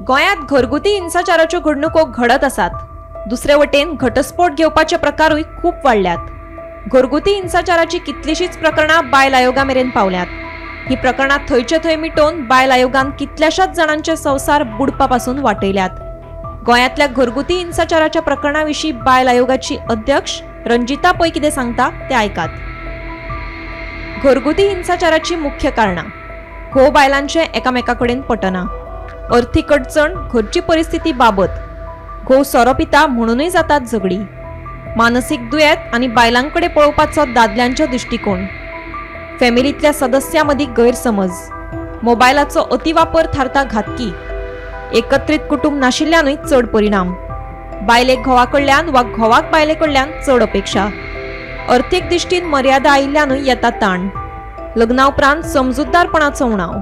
गोंयांत घरगुती हिंसाचाराच्यो घडणुको घडत आसात. दुसरे वटेन घटस्फोट घेवपाचे प्रकारूय खूब वाडल्यात. घरगुती हिंसाचाराची कितलीशींच प्रकरणां बायल आयोगा मेरेन पावल्यात. ही प्रकरणां थंयचे थंय मिटोवन बायल आयोगान कितल्याशाच जाणांचे संवसार बुडपा पासून वाटयल्यात. गोंयांतल्या घरगुती हिंसाचाराच्या प्रकरणा विशीं बायल आयोगाची अध्यक्ष रंजिता पै कितें सांगता तें आयकात. घरगुती हिंसाचाराची मुख्य कारणां: घोव बायलांचें एकामेका कडेन पटना, अर्थीक अडचण, घरची परिस्थिती बाबत, घोव सोरो पिता म्हणूनय जातात झगडी, मानसीक दुयेंत आनी बायलांकडे पळोवपाचो दादल्यांचो दृश्टिकोण, फॅमिलींतल्या सदस्यां मदीं गैरसमज, मोबायलाचो अतिवापर थारता घातकी, एकत्रीत कुटुंब नाशिल्ल्यानूय चड परिणाम, बायलेक घोवा कडल्यान वा घोवाक बायले कडल्यान चड अपेक्षा, अर्थीक दृश्टीन मर्यादा आयिल्ल्यानूय येता ताण, लग्ना उपरांत समजूतदारपणाचो उणाव.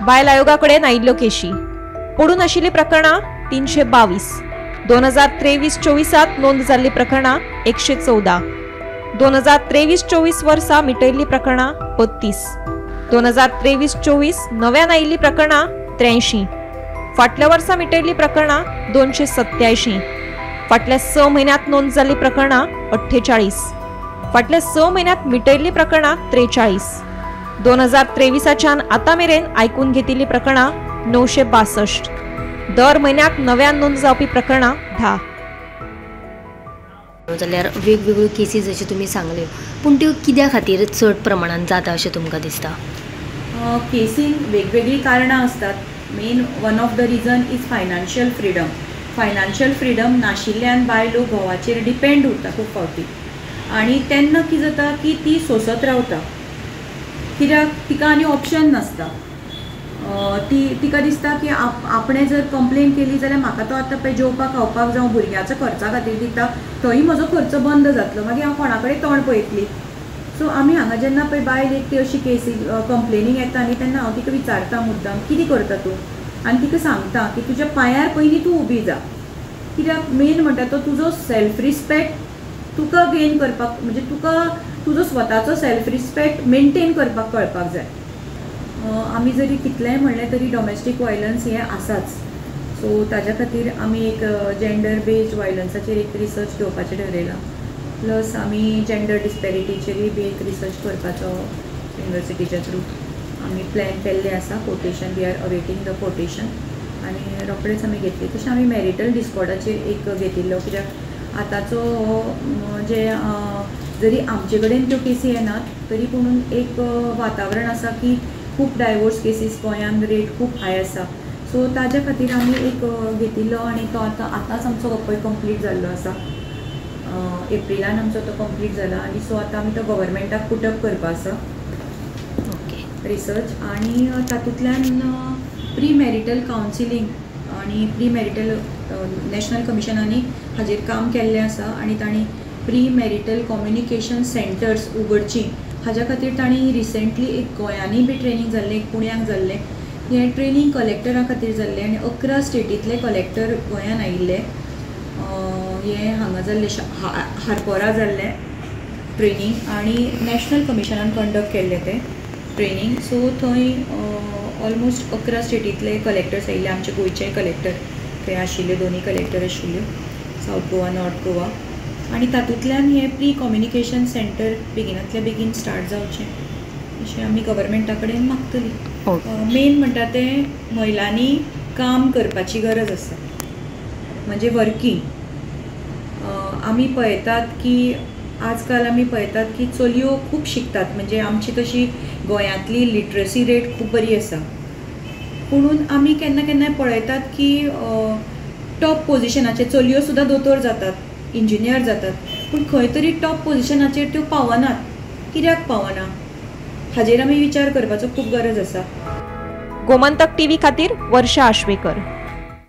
बायल आयोगा कडेन आयिल्ल्यो केशी पडून आशिल्लीं प्रकरणां 322, 2023-24 नोंद जाल्लीं प्रकरणां 114, 2023-24 वर्सा मिटयल्लीं प्रकरणां 32, 2023-24 नव्यान आयिल्लीं प्रकरणां 83, फाटल्या वर्सा मिटयल्लीं प्रकरणां 287, फाटल्या 6 म्हयन्यांत नोंद जाल्लीं प्रकरणां 48, फाटल्या 6 म्हयन्यांत मिटयल्लीं प्रकरणां 43, 2023च्यान आतां मेरेन आयकून घेतिल्लीं प्रकरणां 962, दर म्हयन्याक नव्यान नोंद जावपी प्रकरणां 10. जाल्यार वेगवेगळ्यो केसीस जशे तुमी सांगल्यो, पूण त्यो कित्या खातीर चड प्रमाणान जाता अशें तुमकां दिसता? केसींक वेगवेगळीं कारणां आसतात. Main one of the reason is financial freedom. Financial freedom नाशिल्ल्यान बायलो घोवाचेर डिपेंड उरता खूब फावटी, आनी तेन्ना कितें जाता की ती सोंसत रावता, कित्याक तिका आनी ऑप्शन नासता. ती तिका दिसता की आपणें जर कंप्लेन केली जाल्यार म्हाका तो आतां पळय जेवपाक खावपाक जावं भुरग्याचो खर्चा खातीर दिता, थंय म्हजो खर्च बंद जातलो, मागीर हांव कोणा कडेन तोंड पळयतली. सो आमी हांगा जेन्ना पळय बायल एक ती अशी केसी कंप्लेनींग येता न्ही, तेन्ना हांव तिका विचारता मुद्दाम कितें करता तूं, आनी तिका सांगता की तुज्या पांयार पयलीं तूं उबी जा, कित्याक मेन म्हणटा तो तुजो सेल्फ रिस्पेक्ट तुका गेन करपाक, म्हणजे तुका तुजो स्वताचो सेल्फ रिस्पेक्ट मेनटेन करपाक कळपाक जाय. आमी जरी कितलेंय म्हणलें तरी डॉमेस्टीक वायलन्स हें आसाच. सो ताज्या खातीर आमी एक जेंडर बेज्ड वायलन्साचेर एक रिसर्च घेवपाचें ठरयलां, प्लस आमी जेंडर डिस्पॅरिटीचेरूय बी एक रिसर्च करपाचो युनिवर्सिटीच्या थ्रू आमी प्लॅन केल्लें आसा. Quotation, we are awaiting the quotation आनी रोखडेच आमी घेतली. तशें आमी मॅरिटल डिस्कॉर्डाचेर एक घेतिल्लो, कित्याक आतांचो जे जरी आमचे कडेन त्यो केसी येनात तरी पुणून एक वातावरण आसा की खूब डायवोर्स केसीस गोंयांत रेट खूब हाय आसा. सो ताज्या खातीर आमी एक घेतिल्लो आनी तो आतां आतांच आमचो पळय कंप्लीट जाल्लो आसा. एप्रिलान आमचो तो कंप्लीट जाला आनी सो आतां आमी तो गव्हर्मेंटाक पुटअप करपा आसा ओके रिसर्च. आनी तातूंतल्यान प्री मॅरिटल कावन्सिलींग आनी प्री मॅरिटल नॅशनल कमिशनांनी हाजेर काम केल्लें आसा आनी तांणी प्री मॅरिटल कम्युनिकेशन सेंटर्स उगडचीं हाज्या खातीर तांणी रिसेंटली एक गोंयांनी बी ट्रेनींग जाल्लें, एक पुण्याक जाल्लें. हें ट्रेनींग कलेक्टरा खातीर जाल्लें आनी 11 स्टेटींतले कलेक्टर गोंयान आयिल्ले. हें हांगा जाल्लें, हारपोरा जाल्लें ट्रेनींग आनी नॅशनल कमिशनान कंडक्ट केल्लें तें ट्रेनींग. सो थंय ऑलमोस्ट 11 स्टेटींतले कलेक्टर्स आयिल्ले, आमचे गोंयचे कलेक्टर थंय आशिल्ले, दोनूय कलेक्टर आशिल्ल्यो, सावथ गोवा, नॉर्थ गोवा. आनी तातूंतल्यान हें प्री कम्युनिकेशन सेंटर बेगिनांतल्या बेगीन स्टार्ट जावचें अशें आमी गव्हर्मेंटा कडेन मागतली. मेन म्हणटा तें महिलांनी काम करपाची गरज आसा, म्हणजे वर्कींग. आमी पळयतात की आजकाल आमी पळयतात की चलयो खूब शिकतात, म्हणजे आमची तशी गोंयांतली लिटरसी रेट खूब बरी आसा, पुणून आमी केन्ना केन्नाय पळयतात की टॉप पोजिशनाचेर चलयो सुद्दां दोतोर जातात, इंजिनियर जातात, पूण खंय तरी टॉप पोजिशनाचेर त्यो पावनात. कित्याक पावना हाजेर आमी विचार करपाचो खूब गरज आसा. गोमंतक टीव्ही खातीर वर्षा आश्वेकर.